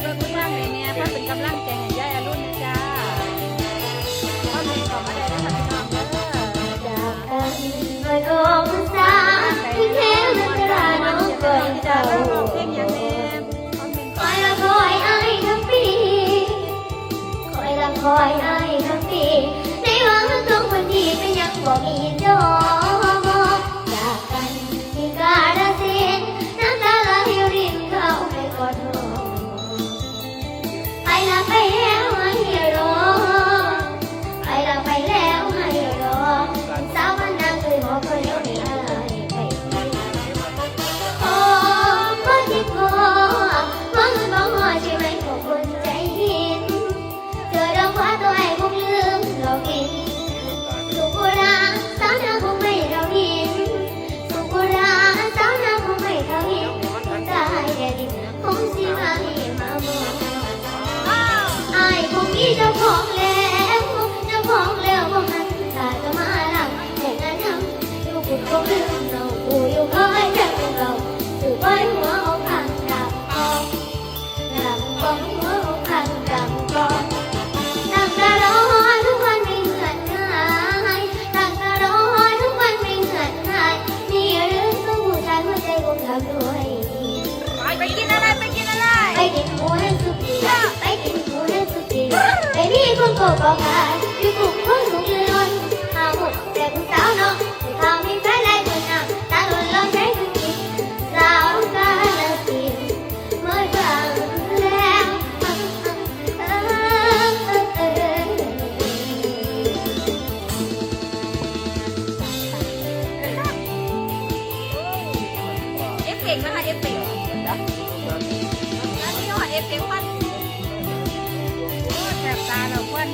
ເບິ່ງທາງໃຫ້ແດ່ ເພື່ອເປັນກຳລັງໃຈໃຫ້ຍາຍອະລຸນນະຈ້າ. ຄອມເມັນເຂົ້າມາໄດ້ເດີ ພີ່ນ້ອງເດີ. ຈາກກັນມາດອກພາສາ ທີ່ແທ້ມັນກະນ້ອງກ່ອຍເຈົ້າ. ເພງຫຍັງແດ່? ຄອຍລະຄອຍອ້າຍທັງປີ ຂ້ອຍລະຄອຍອ້າຍທັງປີ ໃນວ່າເຮົາສອງຄົນດີ ກໍຍັງບໍ່ມີດອກ. ຈາກກັນທີ່ກາລະສິນ ນ້ຳຕາໄຫຼລິນເຂົ້າໄປກອດນ້ອງ. ໄປລະໄປແລ້ວໃຫ້ລໍ ໄປລະໄປແລ້ວໃຫ້ລໍ ສາວບ້ານນາເຄີຍບອກຂ້ອຍແລ້ວໃຫ້ອ້າຍໄປ. ໂອ້ ບໍ່ເຈັບພໍ ບໍ່ເງິນບໍ່ຮອດ ໃຊ່ໄໝພວກຄົນໃຈຫີນ? ເທື່ອດອກຟ້າໂຕອ້າຍຄົງລືມດອກດິນ. ສຸກຸລາ ສາວນາຄົງໄມ່ເທົ່າຫີນ ສຸກຸລາ ສາວນາຄົງໄມ້ເທົ່າຫີນ ຕາຍແດ່ດິນຄົງຊິມາເຮມາມອງ. ອ້າຍຄົງມີເຈົ້າຂອງແລ້ວ ເຈົ້າຂອງແລ້ວບໍ່ຫັນຕາຈະມາຫຼັງແຕ່ງງານນຳ. ຢູ່ພຸ້ນຄົງລືມນ້ອງກູ ຢູ່ຄອຍແຕ່ຜູ້ເກົ່າ ຊື່ປ່ອຍຫົວອອກຂ້າງດຳອອກ. ນັ່ງກອງຫົວອົກຫັກນັ່ງກອງ ຕັ້ງຕາລໍຮອດທຸກວັນໃນເຮືອນຫາຍ ຕັ້ງຕາລໍຮອດທຸກວັນໃນເຮືອນຫາຍ ນີ້ຫຼືຄືຜູ້ຊາຍຫົວໃຈບົກດຳດ້ວຍ. ไปกินอะไร ไปกินอะไร ໄປກິນໝູແລະສຸກີ ໄປກິນໝູແລະສຸກີ ໄປມີຄົນໂກະບໍ່ຂາຍ ຢູ່ກຸ້ງຄົນລຸກລືລົ້ນ ຫາໝົດແຕ່ຜູ້ສາວເນາະ ຜູ້ສາວມີແຟນຫຼາຍຄົນນຳ ຕາລຸນລອຍໃຊ້ທຸກທີ ສາວກາລະສິນ ເອຟເຟັກນະຄະ ເອຟເຟັກ ອັນນີ້ວ່າເອຟເຟັກຄວັນ ໂອ້ ແສບຕາແລ້ວຄວັນ.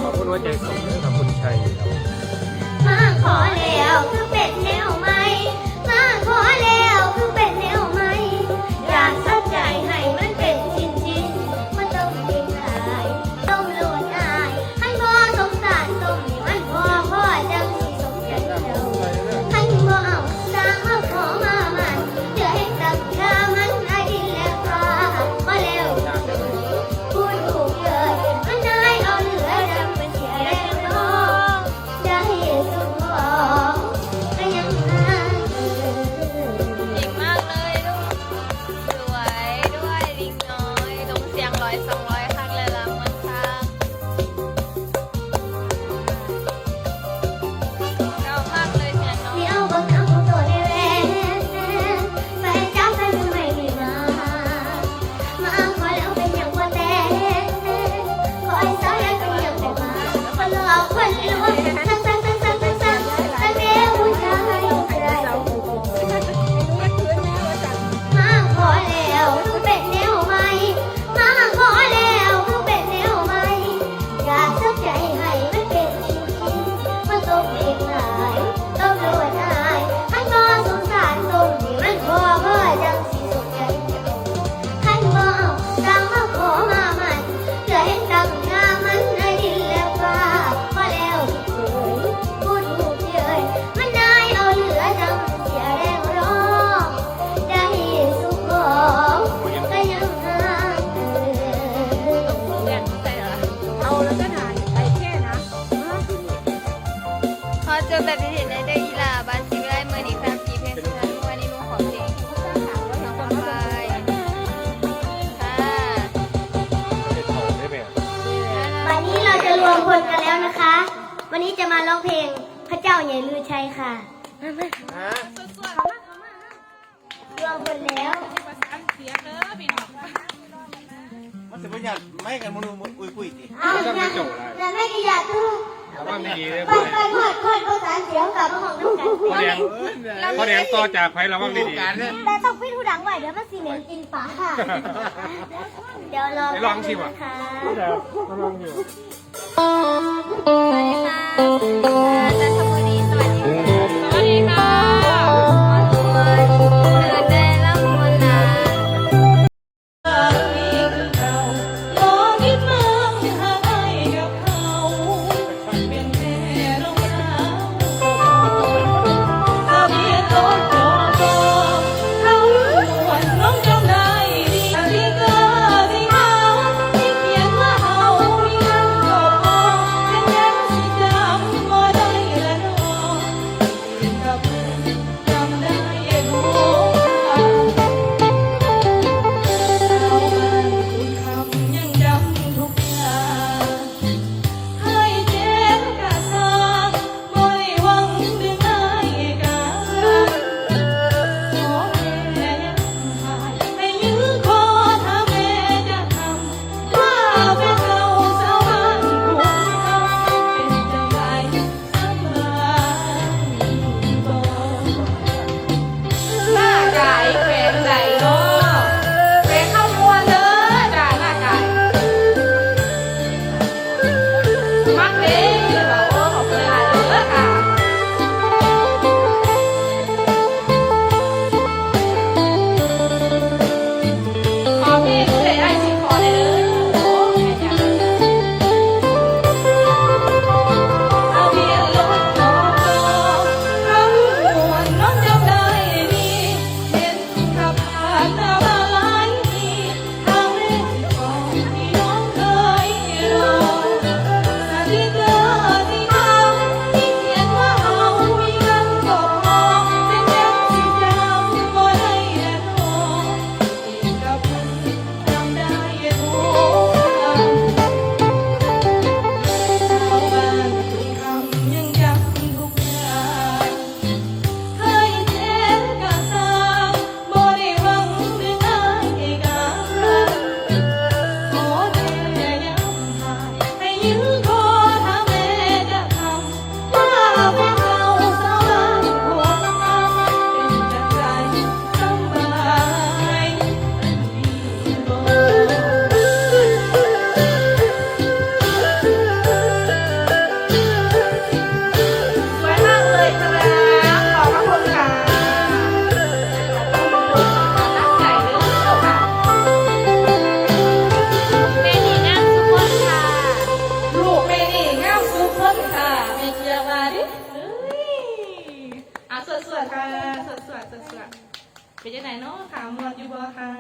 ຂອບຄຸນຫົວໃຈສູງເດີ ຂອບຄຸນໄຊ. ມາຂໍແລ້ວຄືເປັນແນວໃໝ່ ມາຂໍແລ້ວຄືເປັນແນວໃໝ່ ຢາກສັກໃຈໃຫ້ມັນເປັນຊິ້ນໆ ບໍ່ຕ້ອງເປັນຫຼາຍ ຕົ້ມໂລດອ້າຍ ຄັນບໍ່ສົງສານຕົ້ມໃຫ້ມັນພໍໆ ຈັ່ງຊິສົມໃຈເຈົ້າ ຄັນບໍ່ເອົາ ສ້າງມາຂໍມາໝັ້ນ ເພື່ອໃຫ້ຕັ້ງຄ່າມັນໃນດິນແລະຟ້າ ພໍແລ້ວເທີດ ຜູ້ລູກເອີຍ ມັນນາຍເອົາເຫຼືອດຳໄປເສຍແລ້ວເນາະ ຈະເຮັດສົມປອງ ກໍຍັງຫາເກີດ. ເກັ່ງມາກເລີຍລູກ ສວຍດ້ວຍ ລິງນ້ອຍ ລົງສຽງຮ້ອຍສອງຮ້ອຍ ຄັກແລ້ວລະ ມ່ວນຊາກ. ເຈົ້າ ພາກເລີຍເທື່ອນ້ອງ ມາຂໍແລ້ວຄືເປັນແນວໃໝ່ ມາຂໍແລ້ວຄືເປັນແນວໃໝ່ ຢາກສັກໃຈໃຫ້ມັນເປັນຊິ້ນໆ ບໍ່ຕ້ອງເປັນຫຼາຍ ຕົ້ມໂລດອ້າຍ ຄັນບໍ່ສົງສານຕົ້ມໃຫ້ມັນພໍໆ ຈັ່ງຊິສົມໃຈເຈົ້າ ຄັນບໍ່ເອົາ ສ້າງມາຂໍມາໝັ້ນ ເພື່ອໃຫ້ຕັ້ງຄ່າມັນໃນດິນແລະຟ້າ ພໍແລ້ວເທີດ. ຈົບແບບທີ່ເຫັນໄດ້ເດີອີ່ຫຼ້າ ບາດຊິເວລາມື້ນີ້ແຟນຊີເພງສຸພານຸ ອັນນີ້ໜູຂໍເພງ ນ້ອງປອມປາຍ ຄ່ະ ວັນນີ້ເຮົາຈະລວມພົນກັນແລ້ວນະຄະ ວັນນີ້ຈະມາຮ້ອງເພງພະເຈົ້າໃຫຍ່ລືໄຊຄ່ະ ມາ ມາ ມາ ລວມເພິ່ນແລ້ວ ມັນຊິບໍ່ຍາດໄມ້ກັນ ມັນອຸຍປຸ້ຍຕິ ອ້າວ ແລ້ວແມ່ກໍຢາກຄື ລະວັງດີໆເດີ ໄປ ໄປຮອດ ຮອດບໍ່ສານສຽງກັບມາຮ້ອງນຳກັນ ພໍ່ແດງ ພໍ່ແດງຕໍ່ຈາກໄປ ລະວັງດີໆ ແຕ່ຕ້ອງປິດຫູດັງໄວ້ ດຽວມັນຊິເໝັນກິ່ນປາ ດຽວລອງ ໄປລອງຊິວະ ລອງຊິວະ ສະຫວັດດີຄ່ະ ຈັນທະບູລີ ສະຫວັດດີຄ່ະ ສະຫວັດດີຄ່ະ ຂໍທວນ ເຊີນແດ່ລຳມວນລາ. ໜ້າກາຍແຂວງໃດເນາະ ແຂວງຄຳມ່ວນເດີ ໜ້າກາຍ ມັກເດ້ ໂອ້ ຂອບຄຸນຫຼາຍເດີຄ່ະ. ຂໍເພງຜູ້ໃດອ້າຍຊິຂໍແດ່ເດີ ໂອ້ ແມ່ນຫຍັງ ທະບຽນລົດ ກກ ຄຳມ່ວນ ນ້ອງຈຳໄດ້ດີ ເຫັນຂັບຜ່ານໜ້າບ້ານຫຼາຍທີ ສວຍມາກເລີຍຄັບ ຂອບພະຄຸນຄ່ະ ຂອບຄຸນ ຂອບໃຈເດີຄ່ະ ແມ່ນີ້ງາມສຸຄົນຄ່ະ ລູກແມ່ນີ້ງາມສຸຄົນຄ່ະ ແມ່ເຈຍວ່າເດ້ ເອີຍ ອ່າ ສວດໆ ຄ່ະ ສວດໆ ເປັນຈັ່ງໃດເນາະຄ່ະ ມ່ວນຢູ່ບໍ່ຄ່ະ?